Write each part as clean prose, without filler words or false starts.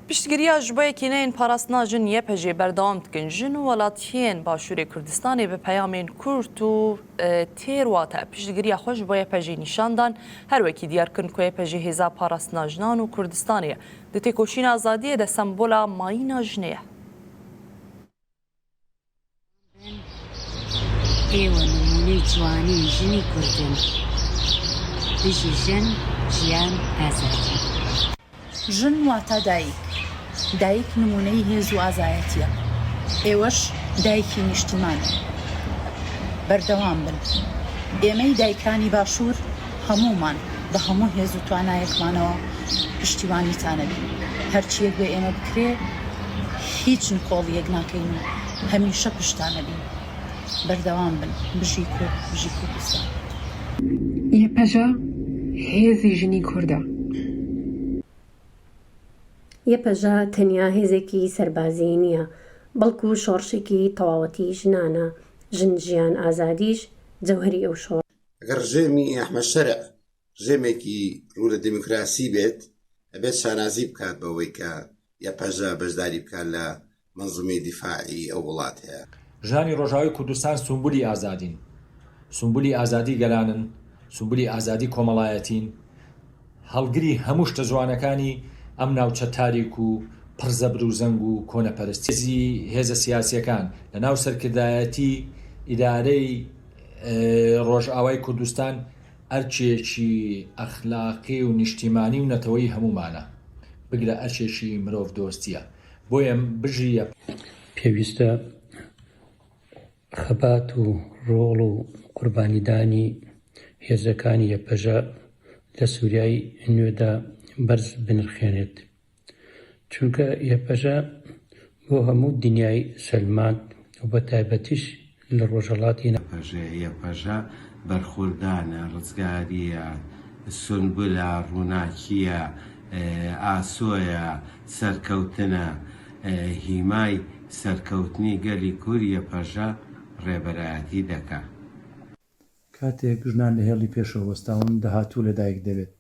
Piştgiriya ji bo Yekîneyên Parastina Jin YPJ'ê berdewam dikin. Jin û welatiyên Başûrê Kurdistanê bi peyamên kurt û têr wate piştgiriya xwe ji bo YPJ'ê nîşan dan. Her wekî diyar kirin ku YPJ hêza parastina jinan û Kurdistanê ye. Di têkoşîna azadiyê de sembola mayîna jinê ye. Êwe nimûney ciwanî jinî kurdin. Bijî jin, jiyan, azadî. Jin wata dayik. Dayik nimûney hêz û azayetî ye. Êweş dayikî nîştîman in. Berdewam bin. Êmey dayikani başûr hemûman bi hemû hêz û twanayekmanەوە پشتیوانیتان ئەبین. هەرچییەک بێ ئێمە بکرێ هیچ نکۆڵییەک ناکەین و هەمیشە پشتتان ئەبین. بەردەوام بن. بژی کورد، بژی کوردستان. یەپەژە هێزی ژنی کوردە. یەپەژە تەنیا هێزێکی سەربازیی نییە، بەڵکو شۆڕشێکی تەواوەتی ژنانە، ژن ژیان ئازادیش جەوهەری ئەو شۆڕشە. ئەگەر ڕژێمی ئەحمەد شەرع ڕژێمێکی ڕوو لە دیموکراسی بێت، ئەبێت شانازی بکات بەوەی کە یەپەژە بەشداری بکات لە مەنزومەی دیفاعی ئەو وڵاتەیە. ژنانی ڕۆژاوای کوردستان سومبولی ئازادین، سومبولی ئازادی گەلانن، سومبولی ئازادی کۆمەڵایەتین، هەڵگری هەموو شتە جوانەکانی ئەم ناوچە تاریک و پڕ زەبر و زەنگ و کۆنەپەرستییە. هێزە سیاسییەکان لە ناو سەرکردایەتی ئیدارەی ڕۆژئاوای کوردستان ئەرکێکی ئەخلاقی و نیشتیمانی و نەتەوەیی هەموومانە، بگرە ئەرکێکی مرۆڤدۆستییە. بۆیە بژی یەپەژە. پێویستە خەبات و ڕۆڵ و قوربانیدانی هێزەکانی یەپەژە لە سوریای نوێدا بەرز بنرخێنێت. چونکە یەپەژە بۆ هەموو دنیای سەلماند و بە تایبەتیش لە ڕۆژهەڵاتی. یەپەژە یەپەژە بەرخوردانە، ڕزگارییە، سونبولە، ڕووناکییە، ئاسۆیە، سەرکەوتنە، هیمای سەرکەوتنی گەلی کورد یەپەژە ڕێبەرایەتی دەکا. کاتێک ژنان لە هێڵی پێشەوە وەستاون، داهاتوو لەدایک دەبێت.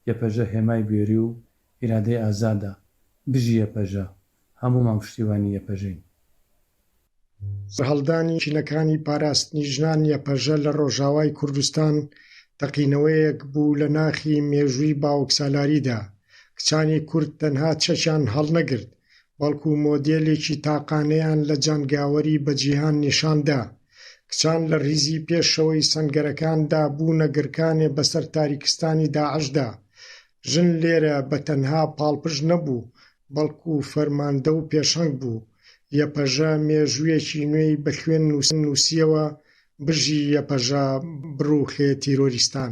یەپەژە هێمای بوێری و ئیرادەی ئازادە. بژی یەپەژە. هەموومان پشتیوانی یەپەژەین. سەرهەڵدانی یەکینەکانی پاراستنی ژنان یەپەژە لە ڕۆژاوای کوردستان تەقینەوەیەک بوو لە ناخی مێژووی باوکسالاریدا، کچانی کورد تەنها چەکیان هەڵنەگرت، بەڵکو مۆدێلێکی تاقانەیان لە جەنگاوەری بە جیهان نیشان دا. کچان لە ڕیزی پێشەوەی سەنگەرەکاندا بوونە گرکانێ بەسەر تاریکستانی داعشدا. ژن لێرە بە تەنها پاڵپشت نەبوو، بەڵکو فەرماندە و پێشەنگ بوو. یەپەژە مێژوویەکی نوێی بە خوێن نووسییەوە، بژی یەپەژە بڕوخێ تیرۆریستان.